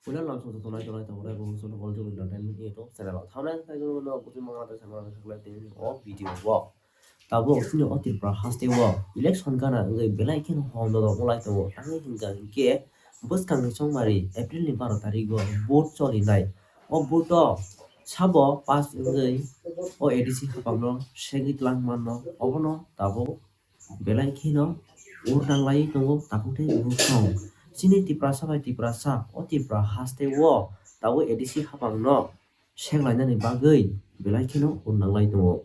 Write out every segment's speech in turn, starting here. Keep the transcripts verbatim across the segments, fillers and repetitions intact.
Puila lamsong joto nai tongnai tongnai bo chwng hol jogwi entertainment ni YouTube channel o thangnai tei joto no kuchuk mangra tei samra khaklai tei o video o. Tabuk chini o Tripura haste o election gana wngwi belai kheno hom dodok wlai tongo. Tangwi hwnkha hinkhe bwskangni chongmari April ni baro tarik o vote cholinai. O vote o sabo pass wngwi o A D C haphangno segwi twlang manno. Obono tabuk belai kheno ur nanglaiwi tongo takhuk tei bukhuk song. Chini Tiprasa bai Tiprasa o Tripura haste o tabuk A D C haphangno seng lainani bagwi belai kheno ur nanglai tongo.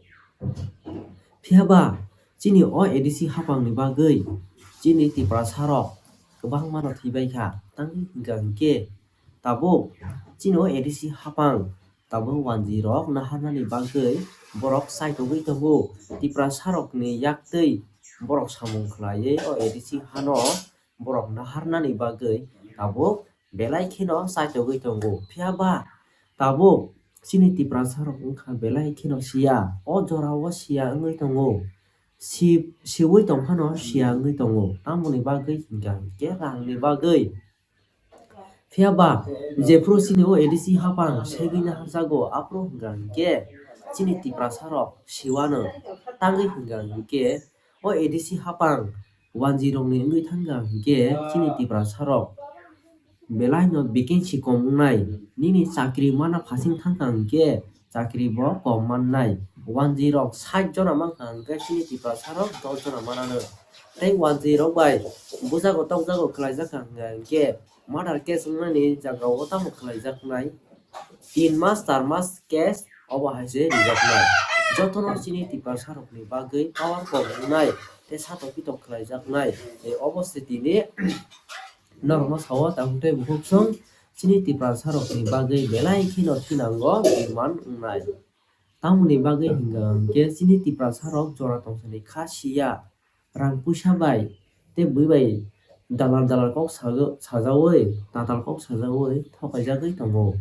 Phiya ba chini o A D C haphangni bagwi chini Tiprasa rok kwbangma no thwibai kha. Tangwi hwnkha hinkhe tabuk chini o A D C haphang tabuk wanjwi rok naharnani bagwi borok chaitogwi tongo. Tiprasa rokni yaktwi borok samung khlaiwi o A D C hano borok naharnani bagwi tabuk belai kheno chaitogwi tongo. Phiya ba tabuk chini Tiprasa rok wngkha belai kheno siya, o jora o siya wngwi tongo. Si-, siwi tongphano siya wngwi tongo. Tamoni bagwi hwnkha hinkhe rangni bagwi. Phiya ba jephru chini o A D C haphang segwi naharjago, aphuru hwnkha hinkhe chini Tiprasa rok siwano. Tangwi hwnkha hinkhe o A D C haphang wanjwi rokni wngwi thangkha hinkhe chini Tiprasa rok belai no vacancy kom wngnai, nini chakri mana phasing thangkha hinkhe chakri bo kom mannai. Wanjwi rok sait jona mankha hinkhe chini Tiprasa rok dos jona manano. Tei wanjwi rok bai bujago tokjago khlaijak kha hinkhe murder case wngnani jagao tamo khlaijaknai. Tin mas, char mas case obo hai se rijaknai. Jotono chini Tiprasa rokni bagwi power kom wngnai tei satok pitok khlaijaknai. Tei obo se tini norokno sao, tabuk tei bukhuk song chini Tiprasa rokni bagwi belai kheno thinango demand wngnai. Tamoni bagwi hwnkha hinkhe chini Tiprasa rok jora tongsani kha siya, rang puisa bai tei bui bai dalal dalal kok sajawi, tatal kok sajawi thokaijagwi tongo.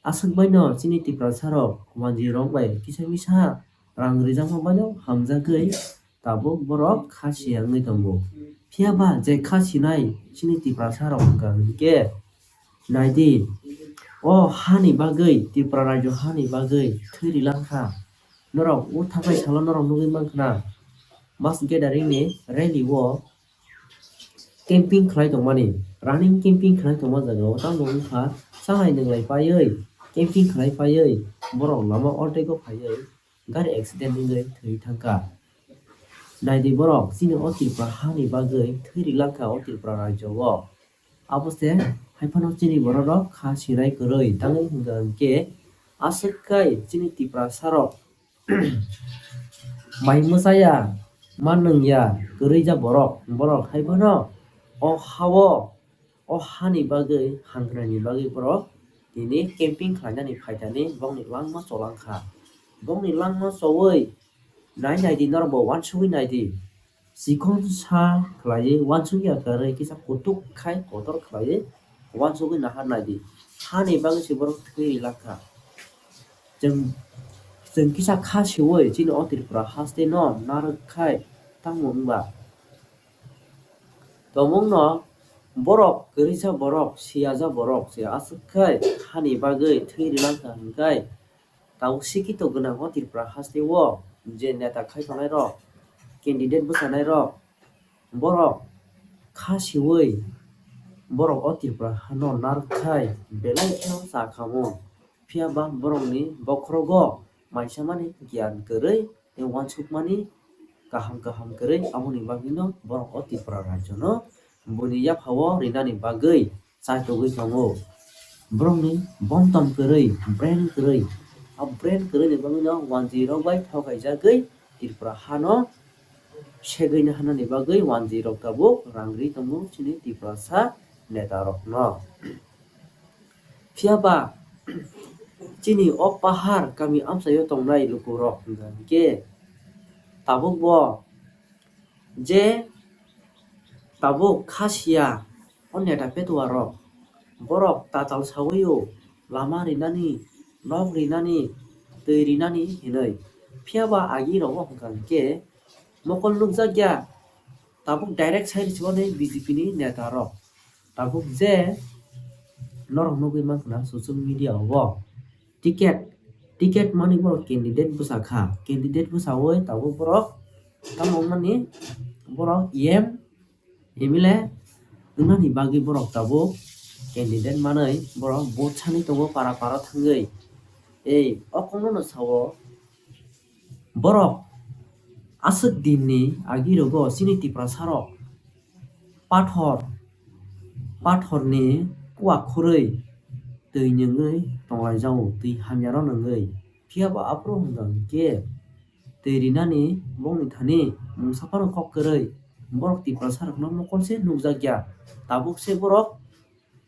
Aswk baino chini Tiprasa rok wanjwi rok bai kisa misa rang rijakma baino hamjagwi tabuk borok kha siya wngwi tongo. Phiya ba je kha sinai chini Tiprasa rok wngkha hinkhe, naidi, o hani bagwi, Tripura rajyo hani bagwi thwi rilangkha. Norok o thakai salo norok nugwi mankha na, mass gathering ni rally o camping khlai tongmani, running camping khlai tongma jaga o tamo wngkha, chahai nwnglai paiwi camping khlai paiwi borok lama ordek o phaiwi gari accident wngwi thwi thangkha. Naidi borok chini o Tripura hani bagwi thwi rilangkha o Tripura rajyo o. Abo se haiphano chini borok rok kha sinai kwrwi tangwi hwnkha hinkhe aswk kai chini Tiprasa rok mai mwchaya, ma nwngya, kwrwi ja borok, borok haiphano o hao, o hani bagwi, hangkrai ni bagwi borok tini camping khlainani phaithani bongni langma cholangkha. Bongni langma chowi nai naidi, norok bo uansugwi naidi. Chikon sa khlaiwi uansukya kwrwi kisa kutuk khai kotor khlaiwi uansugwi nahar naidi. Hani bagwi se borok thwi rilangkha. Chwng, chwng kisa kha siwi chini o Tripura haste no narwk khai tamo wngba? Tongmung no borok kwrwisa borok, siyaja borok se aswk khai hani bagwi thwi rilangkha hinkhai tabuk sikito gwnang o Tripura haste o je neta khai tongnai rok, candidate bwchanai rok, borok kha siwi borok o Tripura hano narwk khai belai kheno cha khamung. Phiya ba borokni bokhorogo maisamani giyan kwrwi tei uansukmani kaham kaham kwrwi, aboni bagwino borok o Tripura rajyono buini yaphao rinani bagwi chaitogwi tongo. Borokni bomtom kwrwi, brain kwrwi, a brain kwrwini bagwino wanjwi rok bai thokaijagwi Tripura hano segwini hanani bagwi wanjwi rok tabuk rang ri tongo chini Tiprasa neta rokno. Phiya ba chini o pahar kami amchaio tongnai lukurok hwnkha hinkhe tabuk bo je tabuk kha siya o neta petuarok, borok tatal sawi o lama rinani, nok rinani, twi rinani hinwi. Phiya ba agi rogo hwnkha hinkhe mokol nukjakya, tabuk direct sai rwchikmani B J P ni neta rok. Tabuk je Norok nugwi mankha na social media o bo ticket, ticket manwi borok candidate bwsa kha. Candidate bwsawi tabuk borok tamo wngmani borok M M L A wngnani bagwi borok tabuk candidate manwi borok vote sanwi tongo para para thangwi. Ei o kokno no sao, borok aswk dinni agi rogo chini Tiprasa rok pathor, pathorni kua khurwi twi nwngwi tonglaijao, twi hamyano nwngwi. Phiyaba aphuru hwnkha hwnkhe twi rinani bongni thani mungsa phano kok kwrwi. Borok Tiprasa rokno mokol se nukjakya. Tabuk se borok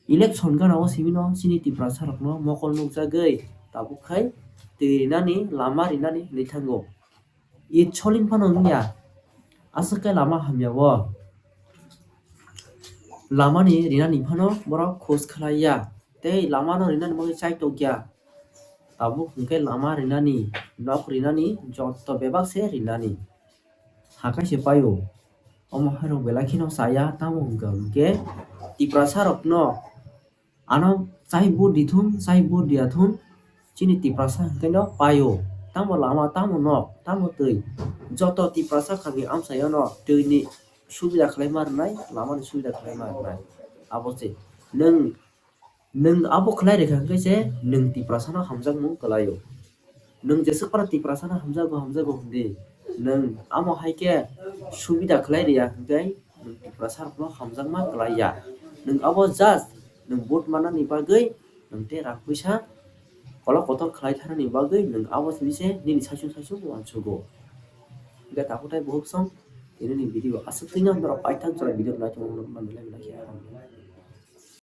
election gana o simi no chini Tiprasa rokno mokol nukjagwi tabuk khai twi rinani, lama rinani hinwi thango. It soling phano wngya, aswk khe lama hamya o. Lamani rinani phano borok khoj khlaiya, tei lamano rinani bagwi chai tokya. Tabuk hwnkhe lama rinani, nok rinani, jotto bebak se rinani. Hakai se paio. Omo hairok belai kheno chaya, tamo hwnkha hwnkhe Tiprasa rokno ano chai vote di thung, chai vote di ya thung, chini Tiprasa hwnkhe no paio. Tamo lama, tamo nok, tamo twi, joto Tiprasa khagwi amchaio no twini subida khlai ma rwnai, lamani subida khlai ma rwnai. Abo se nwng Nwng abo khlai rwkha hwnkhe se nwng Tiprasano hamjakmung kwlaio. Nwng jeswk phano Tiprasano hamjago, hamjago hwndi, nwng amo hai khe subida khlai rwya hwnkhe nwng Tiprasarokno hamjakma kwlaiya. Nwng abo just nwng vote mannani bagwi nwng tei rang puisa kolok kotor khlai thanani bagwi nwng abo simi se nini saichung saichung uansugo. Hwnkhe takhuk tai bukhuk song tini ni video aswk twi no norok paithak jora video nai tongmani belai belai khe.